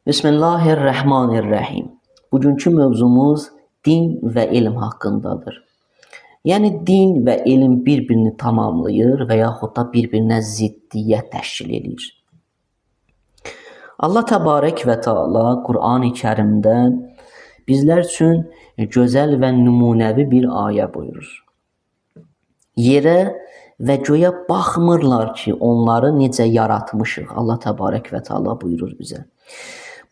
Bismillahirrahmanirrahim. Bugünkü mövzumuz din və elm haqqındadır. Yəni din və elm bir-birini tamamlayır və yaxud da bir-birinə ziddiyyət təşkil eləyir. Allah Təbarək və Teala Qur'an-ı Kərimdə bizlər üçün gözəl və nümunəvi bir ayə buyurur. Yerə və göyə baxmırlar ki, onları necə yaratmışıq. Allah Təbarək və Teala buyurur bizə.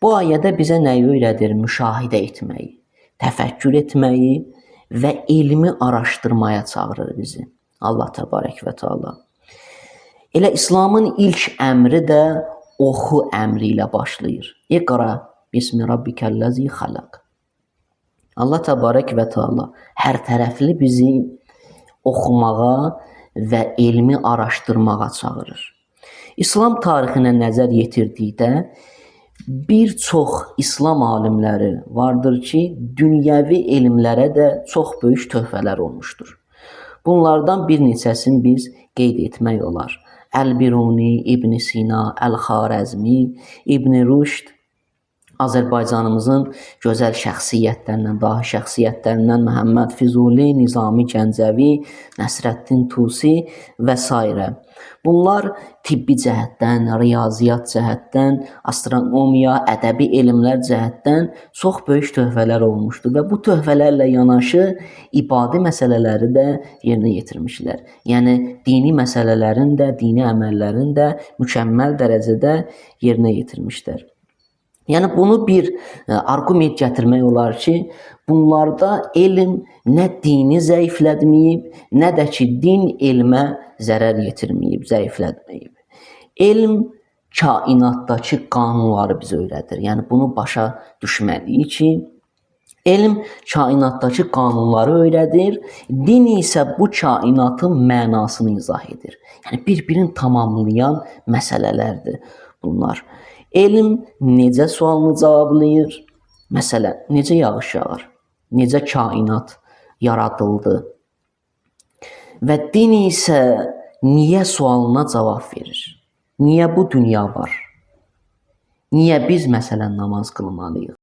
Bu ayədə bizə nəyi öyrədir? Müşahidə etməyi, təfəkkür etməyi və elmi araşdırmaya çağırır bizi. Allah Təbarək və Teala. Elə İslamın ilk əmri də oxu əmri ilə başlayır. İqra bismi rabbikəl-ləzi xalaq. Allah Təbarək və Teala hər tərəfli bizi oxumağa və elmi araşdırmağa çağırır. İslam tarixinə nəzər yetirdikdə bir çox İslam alimləri vardır ki, dünyəvi elmlərə də çox böyük töhfələr olmuşdur. Bunlardan bir neçəsini biz qeyd etmək olar. Əl-Biruni, İbn Sina, Əl-Xarəzmi, İbn Rüşd, Azərbaycanımızın gözəl şəxsiyyətlərindən, dahi şəxsiyyətlərindən Məhəmməd Füzuli, Nizami Gəncəvi, Nəsrəddin Tusi və s. Bunlar tibbi cəhətdən, riyaziyyat cəhətdən, astronomiya, ədəbi elmlər cəhətdən çox böyük töhfələr olmuşdur və bu töhfələrlə yanaşı ibadi məsələləri də yerinə yetirmişlər. Yəni dini məsələlərin də, dini əməllərin də mükəmməl dərəcədə yerinə yetirmişlər. Yəni bunu bir arqument gətirmək olar ki, bunlarda elm nə dini zəiflətməyib, nə də ki din elmə zərər yetirməyib, zəiflətməyib. Elm kainatdakı qanunları bizə öyrədir. Yəni bunu başa düşməliyik ki, elm kainatdakı qanunları öyrədir, din isə bu kainatın mənasını izah edir. Yəni bir-birini tamamlayan məsələlərdir bunlar. Elm necə sualını cavablayır? Məsələn, necə yağış yağır? Necə kainat yaradıldı? Və din isə niyə sualına cavab verir? Niyə bu dünya var? Niyə biz məsələn namaz qılmalıyıq?